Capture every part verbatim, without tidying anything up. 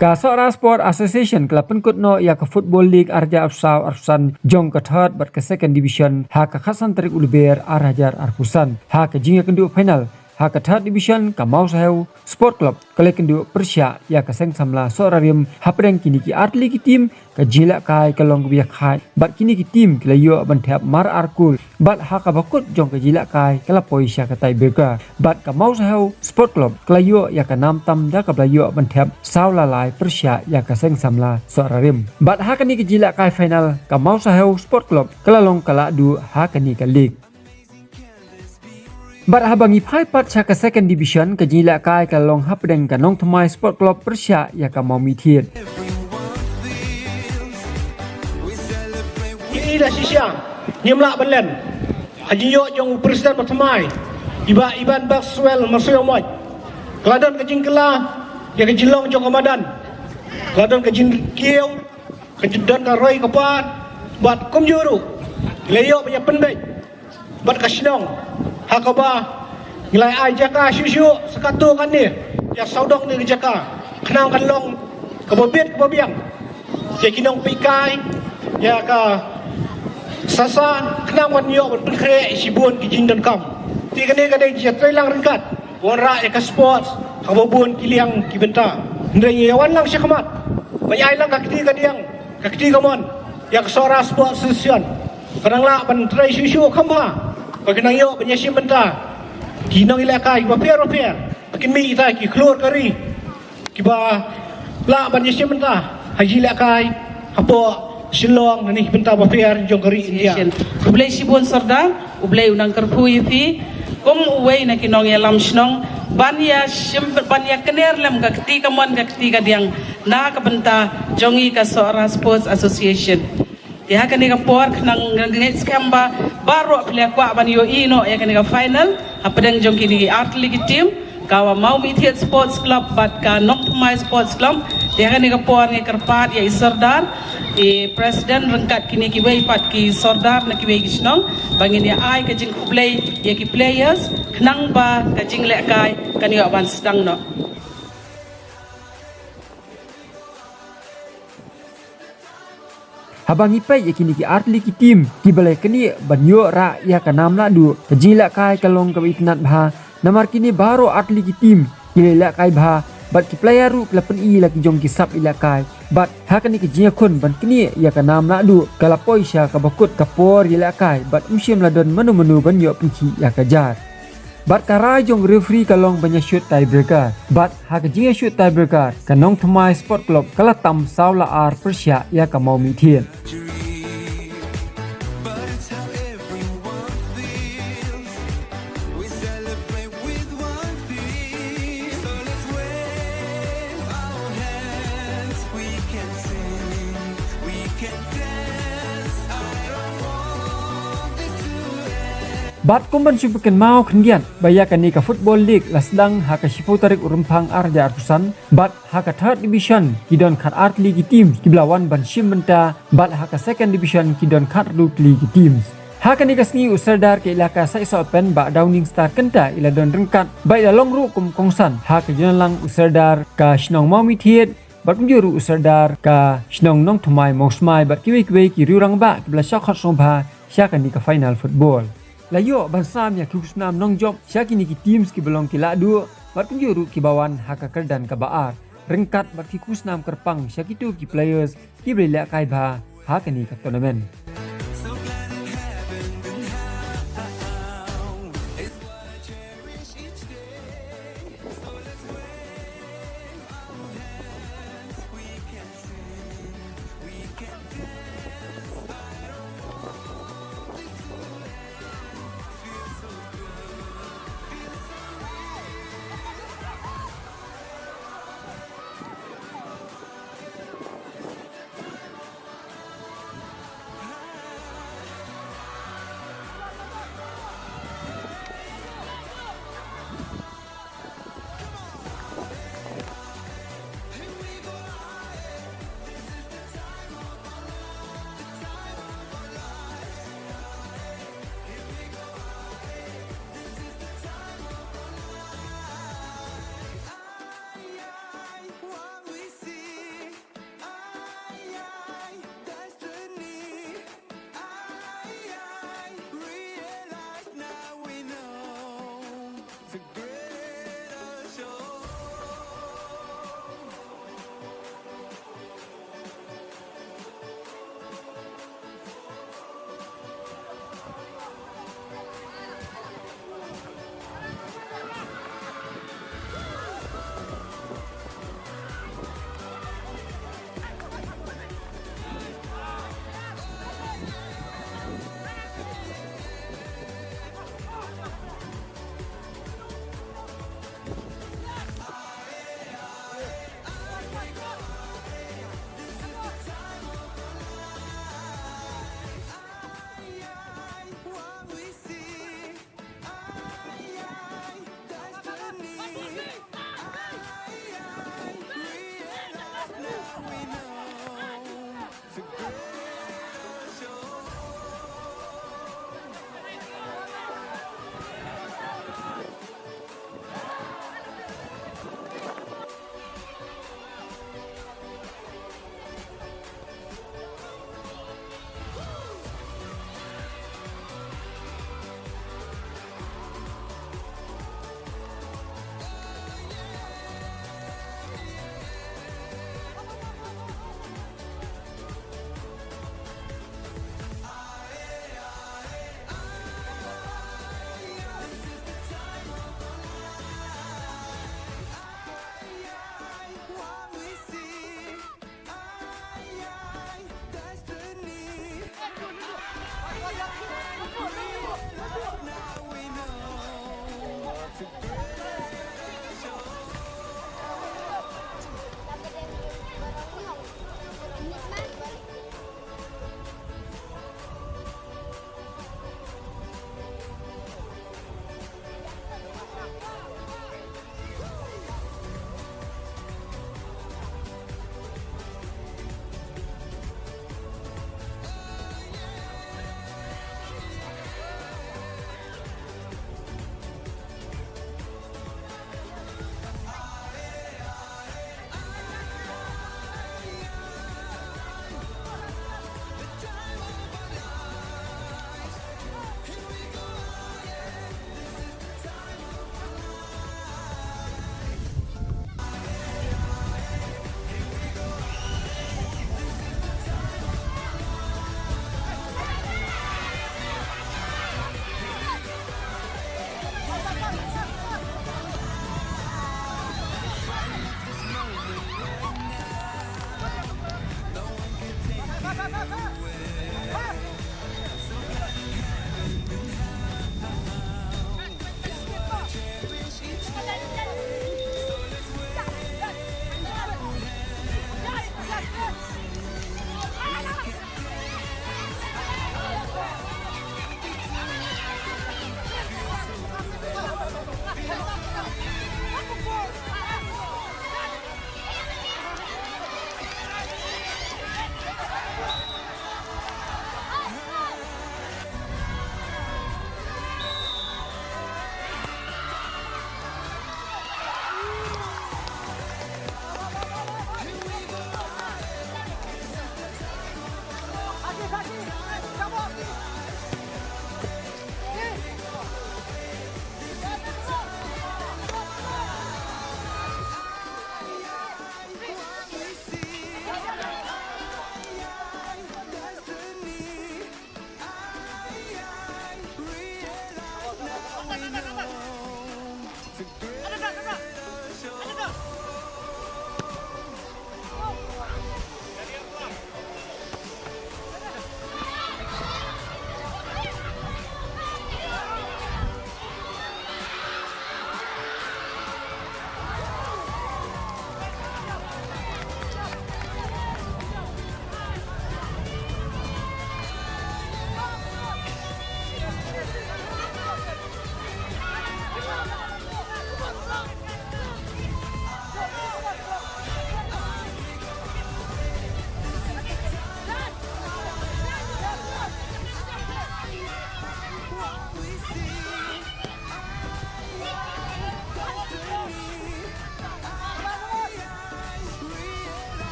Ka Sohra Sport Association ka la pynkut noh ïa ka Football League ar hajar arphew saw arphew san jong ka third bad ka second division ha ka khatsan tarik u Lber ar hajar arphew san. Ha ka jingïakynduh final ha ka third division, ka Mawsahew Sport Club ka la ïakynduh pyrshah ïa ka Seng Samla Sohra Rim. Hapdeng kine ki artylli ki team, ka jingïalehkai ka long kaba ïakhaid bad kine ki team ki la ïoh ban thep mar ar kol. Bad ha kaba kut jong ka jingïalehkai ka la poi sha ka tiebreaker. Bad ka Mawsahew Sport Club ka la ïoh ïa ka nam tam da kaba la ïoh ban thep saw la lai pyrshah ïa ka Seng Samla Sohra Rim. Bad ha kane ka jingïalehkai final, ka Mawsahew Sport Club ka la long ka lahduh ha kane ka league. Bad haba ngi phai pat sha ka second division, ka jingïalehkai ka la long hapdeng ka Nongthymmai Sport Club pyrshah ïa ka Mawmih Thied. Ki i da shisha, ngim lah ban len. Ha jingïoh jong u president ba thymmai, i Bah Iban Baxwell Marsoiawmoit, ka la don ka jingkylla ïa ka jinglong jong ka madan, ka la don ka jingkiew, ka don ka roi ka par, bad kumjuh ruh la ïoh ban ïa pynbeit bad ka shnong, ha kaba ngi la ai jaka shuh shuh sa katto katne, ïa sawdong ne ka jaka, khnang kan long kaba bit kaba biang ïa ki nongpeitkai, ïa ka sasa, khnang ban ïoh ban pynkhreh shibun ki jingdonkam. Te kane ka dei ka jingïatreilang ryngkat wanrah ïa ka sports ha kaba bun ki liang ki bynta. Hynrei ngi ïa wan lang shakhmat ban ai lang ka kti kadiang, ka kti kamon ïa ka Sohra Sports Association. Ka nang lah ban trei shuh shuh kham bha ba ka nang ïoh ban ïashim bynta ki nongïalehkai bapher bapher, ba kin mih kita ki khlur ka ri kiba lah ban ïashim bynta ha jingïalehkai hapoh Shillong, na ki bynta bapher jong ka ri India. Khublei shibun Sordar, U Blei u nang kyrkhu ïa phi kum uwei na ki nongïalam shnong ban ïashim, ban ïakner lem ka kti kamon ka kti kadiang na ka bynta jong ngi ka Sohra Sports Association. Te ha kane ka por khnang ngeit skhem ba baroh phi la kwah ban ïohi noh ïa kane ka final hapdeng jong kine ki artylli ki team, ka Mawmih Thied Sports Club bad ka Nongthymmai Sports Club. Te ha kane ka por ngi kyrpad ïa i Sordar, i president ryngkat kine kiwei pat ki Sordar na kiwei ki shnong ba ngin ïa ai ka jingkhublei ïa ki players khnang ba ka jinglehkai kan ïoh ban sdang noh. Haba ngi peit ïa kine ki artylli ki team kiba la knieh ban ïoh rah ïa ka nam lahduh, ka jingïalehkai ka long kaba itynnad bha. Namar kine baroh artylli ki team ki la ïalehkai bha bad ki player ruh ki la pyni la ki jong ki sap ïalehkai. Bad ha kane ka jingïakhun ban knieh ïa ka nam lahduh ka la poi sha kaba kut ka por ïalehkai bad ym shym la don mano mano ban ïoh pynkhih ïa ka jar. Bad ka rai jong referee ka long ban ïa shoot tiebreaker. Bad ha ka jingïa shoot tiebreaker, ka Nongthymmai Sport Club ka la tam saw la ar pyrshah ïa ka Mawmih Thied. Bad kum ban shu pynkynmaw khyndiat ba ïa kane ka Football League la sdang ha ka shiphew tarik u Rymphang ar hajar arphew san, bad ha ka third division ki don khatar tylli ki teams kiba la wan ban shim bynta, bad ha ka second division ki don khathynriew tylli ki teams. Ha kane ka sngi u Sordar ka Elaka Saitsohpen Bah Downing Star Kynta i la don ryngkat bad i la long ruh kum kongsan ha ka jingialang u Sordar ka shnong Mawmih Thied, bad kumjuh ruh u Sordar ka shnong Nongthymmai Mawsmai bad kiwei kiwei ki riew rangbah kiba la shah khot sngewbha sha kane ka final football. La ïoh ban sam ïa ki khusnam nongjop sha kine ki teams kiba long ki lahduh bad kumjuh ruh kiba wan ha ka kyrdan kaba ar, ryngkat bad ki khusnam kyrpang sha kito ki players kiba la ïalehkai bha ha kane ka tournament.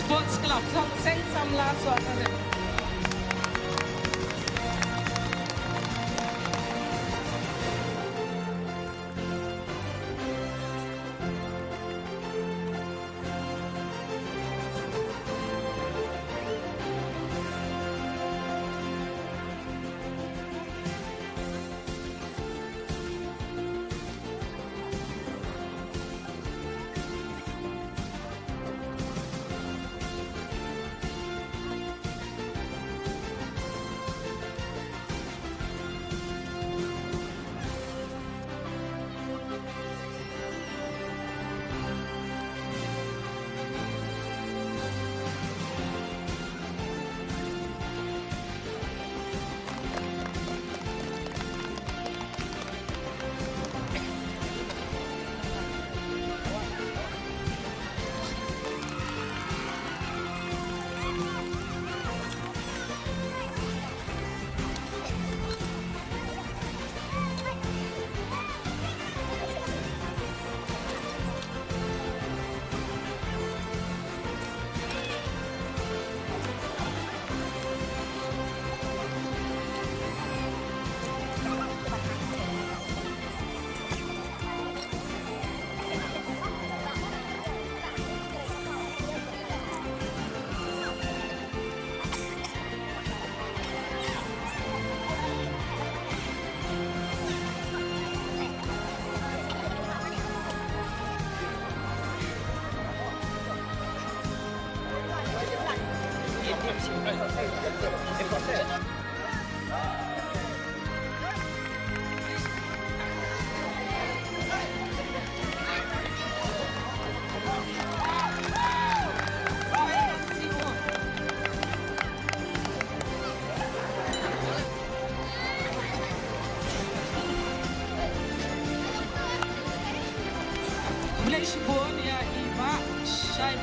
Sports Club, Seng Samla Suakaren. Khublei shibun ïa i Bah Shai.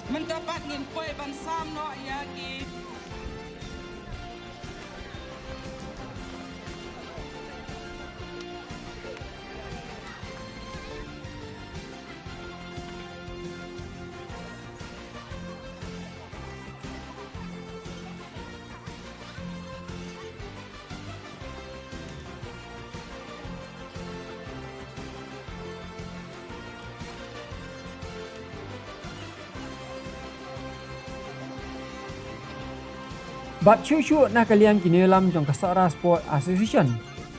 Mynta pat ngin poi ban sam noh ïa ki. Bad shuh shuh na ka liang ki nongïalam jong ka Sohra Sport Association,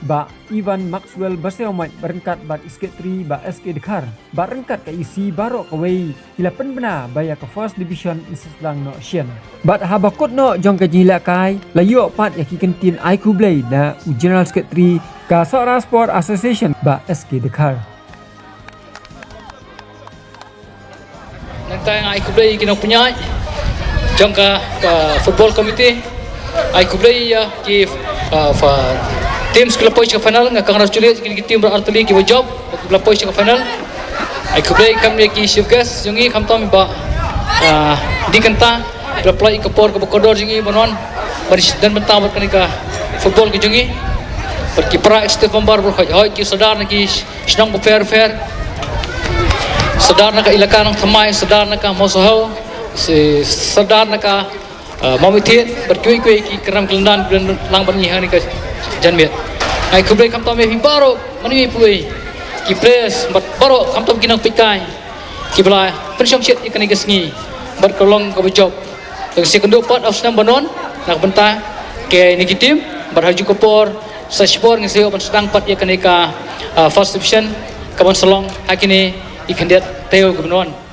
Bah Ivan Maxwell Baseomait, ryngkat bad i Secretary Bah S K Dkhar, bad ryngkat ka E C baroh kawei, ki la pynbna ba ïa ka First Division yn sa sdang noh shen. Bad haba kut noh jong ka jingïalehkai, la ïoh pat ïa ki kyntien ai khublei na u General Secretary ka Sohra Sport Association, Bah S K Dkhar. Nangta nga ai khublei ki nongpynïaid jong ka, ka football committee. Ai khublei ïa ki, uh, fa, teams ki la poi sha final, nga congratulate ki, ki team ba artylli ki ba jop, ki la poi sha final. Ai khublei kam ïa ki chief guest jong ngi khamtam i Bah, uh, D. Kynta, ki la pynlait ïa ka por kaba kordor jong ngi ban wan ban don bynta bad kane ka football ka jong ngi. Bad ki para executive member baroh, hoi hoi ki sordar na ki shnong bapher bapher, sordar na ka ilaka Nongthymmai, sordar na ka Mawshynrut, si sordar na ka, uh, Mawmyntdu, bad kiwei kiwei ki kynrad ki lyndan kiba don lang bad ngi ha kane ka janmiet. Nga ai khublei khamtam ïa phi baroh, mano mano phi, ki players bad baroh khamtam ki nongpeitkai kiba la pynshongshit ïa kane ka sngi bad ka long kaba jop. Te ngin sa ïakynduh pat ha u snem ban wan na ka bynta kine ki team, bad ha kajuh ka por sa shipor ngin sa ïoh ban sdang pat ïa kane ka, ah, First Division kaban sa long ha kine ki khyndiat taïew kiban wan.